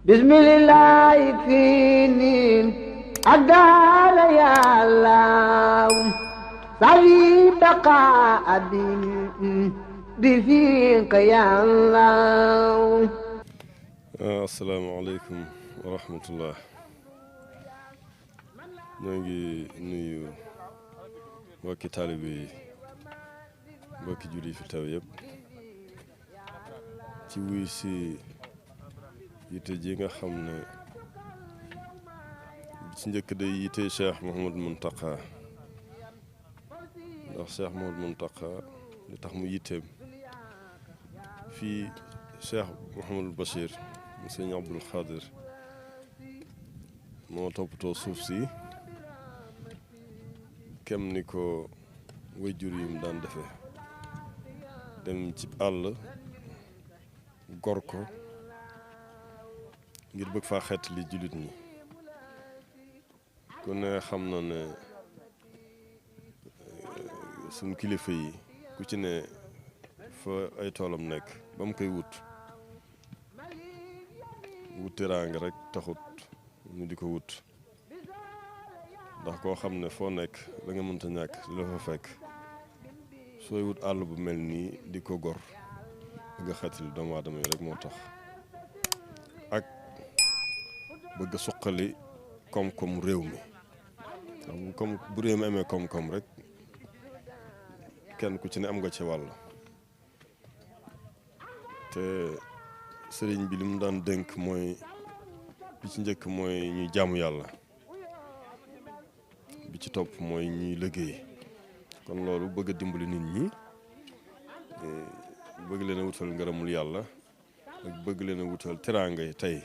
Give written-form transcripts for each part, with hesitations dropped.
bismillah finin adal ya allah sawi baqa abin بفيك يا الله. السلام عليكم ورحمة الله. نجي نيو mbokki taalibe yi mbokki julli fi taw yëpp ci wuy si yitte ji nga xam ne ci njëkk day yitte Cheikh Mouhamadou Mountakha ndax Cheikh Mouhamadou Mountakha li tax mu yitteem fii Cheikh Mouhamadou Bachir mu sëñ Abdoul Khadir moo toppatoo suuf si kem ni ko wayjur yi mu daan defee dem ci àll gor ko ngir bëgg faa xeet li jullit ñi ku ne xam na ne suñu kilifa yi ku ci ne fa ay toolam nekk ba mu koy wut teraanga rek taxut ñu di ko wut ndax koo xam ne foo nekk la nga mënta ñàkk la fa fekk sooy wut àll bu mel nii di ko gor bëgg a xeetali doomu aadama yi rek moo tax ak bëgg a suqali koom-koom réew mi comme bu réew mi amee koom-koom rek kenn ku ci ne am nga ci wàll te sëriñ bi li mu daan dénk mooy bi ci njëkk mooy ñuy jaamu yàlla bi ci topp mooy ñuy liggéey kon loolu bëgg a dimbali nit ñi bëgg leen a wutal ngërëmul yàlla ak bëgg leen a wutal teraanga yi tey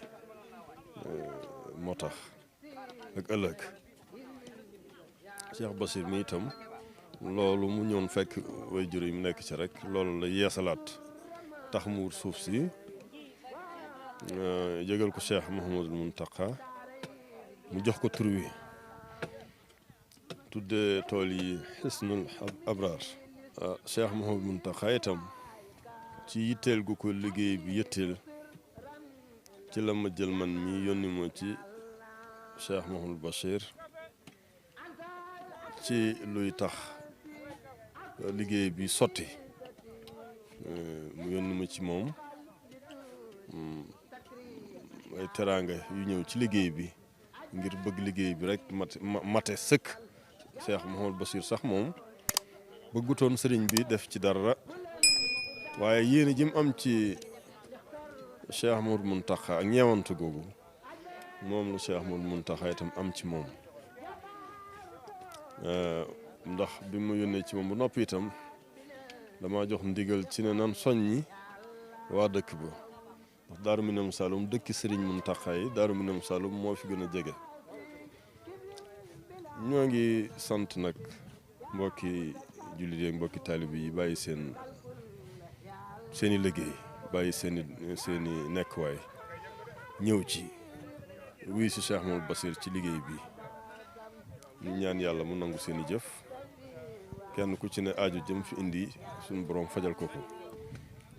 moo tax ak ëllëg Cheikh Bassir mi itam loolu mu ñëwoon fekk way jur yi mu nekk ci rek loolu la yeesalaat tax mu wut suuf si yëgal ko Cheikh Mouhamadou Mountakha mu jox ko tur wi tudde tool yi Hisnul Abrar Cheikh Mouhamadou Mountakha itam ci yitteel gu ko liggéey bi yitteel ci la ma jël man mi yónni ma ci Cheikh Mouhamadou Bachir ci luy tax liggéey bi sotti mu yónni ma ci moom ay teraanga yu ñëw ci liggéey bi ngir bëgg liggéey bi rek mate sëkk Cheikh Mouhamadou Bachir sax moom bëggutoon sëriñ bi def ci dara waaye yéen ji mu am ci Cheikh Mouhamadou Mountakha ak ñeewante googu moom la Cheikh Mouhamadou Mountakha itam am ci moom ndax bi mu yónnee ci moom bu noppi itam dama jox ndigal ci ne nan soññi waa dëkk ba ndax Daaru Minam Saloum dëkki sëriñ Mountakha yi Daaru Minam Saloum moo fi gën a jege ñoo ngi sant nag mbokki jullit yi mbokki taalibe yi bàyyi seeni liggéey bàyyi seeni nekkuwaay ñëw ci wuy si Cheikh Mouhamadou Bachir ci liggéey bi ñu ñaan yàlla mu nangu seeni jëf kenn ku ci ne aaju jëm fi indi suñu borom fajal ko ko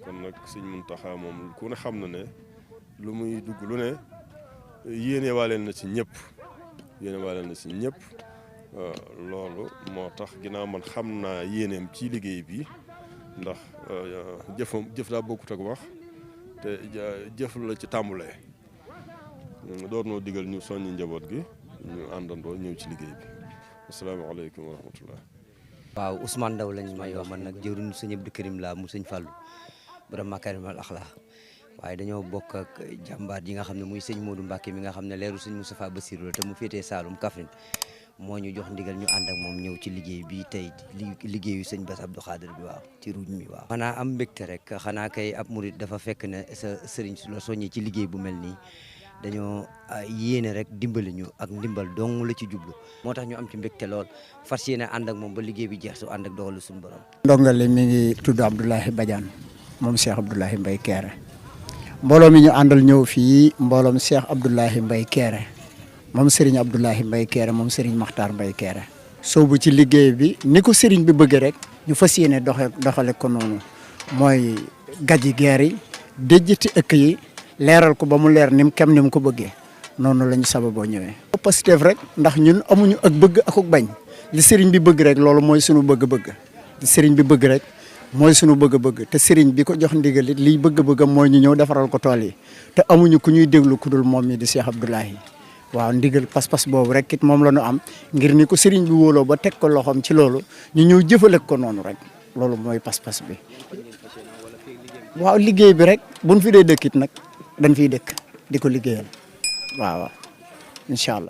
kon nag sëñ Mountakha moom ku ne xam na ne lu muy dugg lu ne yéene waaleel na ci ñëpp loolu moo tax ginnaaw man xam naa yéeneem ci liggéey bi ndax jëf daa bokkut ak wax te jëf la ci tàmbulee door noo digal ñu soññi njaboot gi ñu àndandoo ñëw ci liggéey bi asalaamaaleykum wa rahmatullah. waaw Ousmane Ndaw lañ may wax man nag jëwriñu sëñ Abdou Karim laa mu sëñ Fallou borom Makarimal Akhlaq waaye dañoo bokk ak jàmbaar yi nga xam ne muy sëñ Modou Mbacke mi nga xam ne leeru sëñ Moustapha Bassirou la te mu féetee Saloum Kaffrine moo ñu jox ndigal ñu ànd ak moom ñëw ci liggéey bi tey liggéeyu sëñ Bass Abdou Khadir bi waaw ci ruuj mi waaw. xanaa am mbégte rek xanaa kay ab murit dafa fekk ne sa sëriñ su la soññi ci liggéey bu mel nii dañoo yéene rek dimbali ñu ak ndimbal dong la ci jublu moo tax ñu am ci mbégte lool fas yéene ànd ak moom ba liggéey bi jeex su ànd ak dogalu suñu borom. ndongale mi ngi tudd Abdoulahi Badiane moom Cheikh Abdoulahi Mbaye Kéré mbooloo mi ñu àndal ñëw fii mbooloom Cheikh Abdoulahi Mbaye Kéré moom Serigne Abdoulahi Mbaye Kéré moom Serigne Makhtar Mbaye Kéré soobu ci liggéey bi ni ko Serigne bi bëgg rek ñu fas yéene doxale ko noonu mooy gaji geer yi déjjati ëkk yi leeral ko ba mu leer ni mu ko bëggee noonu la ñu sababoo ñëwee. Pastef rek ndax ñun amuñu ak bëgg ak bañ li sëriñ bi bëgg rek loolu mooy sunu bëgg-bëgg li sëriñ bi bëgg rek mooy sunu bëgg-bëgg te sëriñ bi ko jox ndigal it liy bëgg-bëggam mooy ñu ñëw defaral ko tool yi te amuñu ku ñuy déglu ku dul moom mi di Cheikh Abdoulahi waaw ndigal pas-pas boobu rek it moom la ñu am ngir ni ko sëriñ bi wóoloo ba teg ko loxoom ci loolu ñu ñëw jëfale ko noonu rek loolu mooy pas-pas bi. waaw liggéey bi rek buñ fi dee dëkkit nag dañ fiy dëkk di ko liggéeyal waaw incha allah.